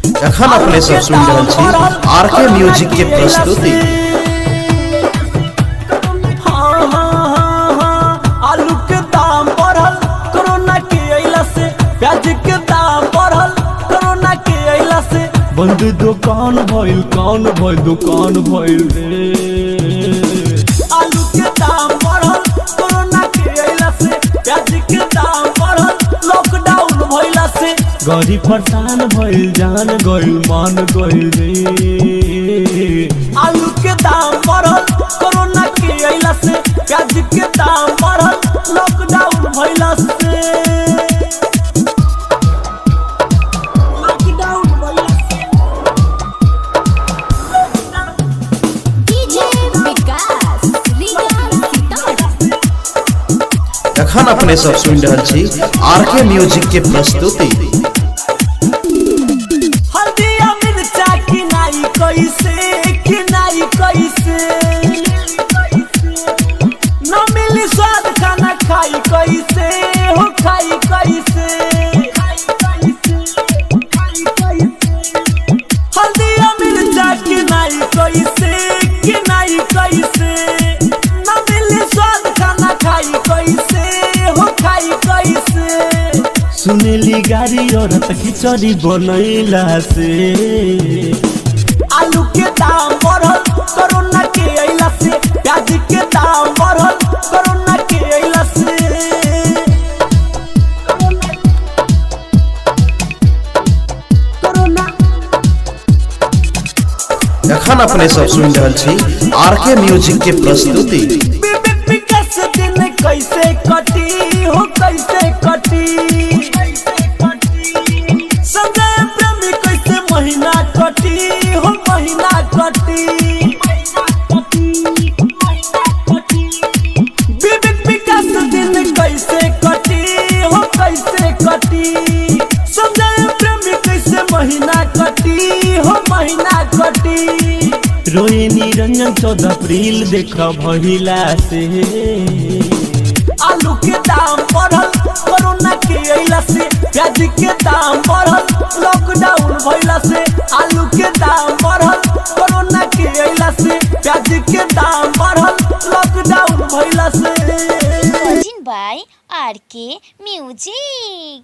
एखन अपने सब सुनि रहल छी आर के म्यूजिक के प्रस्तुति। हाँ हाँ हाँ हाँ, आलू के दाम बढ़ल कोरोना के अइला से, प्याज के दाम बढ़ल कोरोना के अइला से। बंद दुकान भइल, कौन भइल दुकान भइल रे। आलू के दाम बढ़ल कोरोना के अइला से, प्याज के दाम बढ़ल लॉकडाउन भइला से। गरीब परेशान भइल, जान गइल मान गइल रे। आलू के दाम बढ़ल कोरोना के अइला से, प्याज के दाम बढ़ल लॉकडाउन भइला से। लॉकडाउन भइला से। डीजे विकास, रीगा सीतामढ़ी। एखन अपने सब सुनि रहल छी आर के म्यूजिक के प्रस्तुति। हल्दिया मिर्चा किनाई कैसे, किनाई कैसे, न मिली स्वाद खाना खाई कैसे हो, खाई कैसे। हल्दिया मिर्चा किनाई कैसे, किनाई कैसे, न मिली स्वाद खाना खाई कैसे हो, खाई कैसे। सुनेली गाड़ी औरत खिचड़ी बनैला से। आलू के दाम बढ़ल कोरोना के अइला से, प्याज के दाम बढ़ल कोरोना के अइला से। कोरोना। एखन अपने सब सुनि रहल छी आर के म्यूजिक के प्रस्तुति। विवेक विकास दिन कैसे कटी हो, कैसे कटी। संजय प्रेमी कैसे महीना कटी हो, महीना कटी। विवेक विकास दिन कैसे कटी हो, कैसे कटी। संजय प्रेमी कैसे महीना कटी हो, महीना कटी। रोए निरंजन 14 अप्रैल देख भइला से। आलू के दाम बढ़ल कोरोना के अइला से, प्याज के दाम बढ़ल लॉकडाउन भइला से। आलू के दाम बढ़ल कोरोना के अइला से, प्याज के दाम बढ़ल लॉकडाउन भइला से। Recording by RK Music.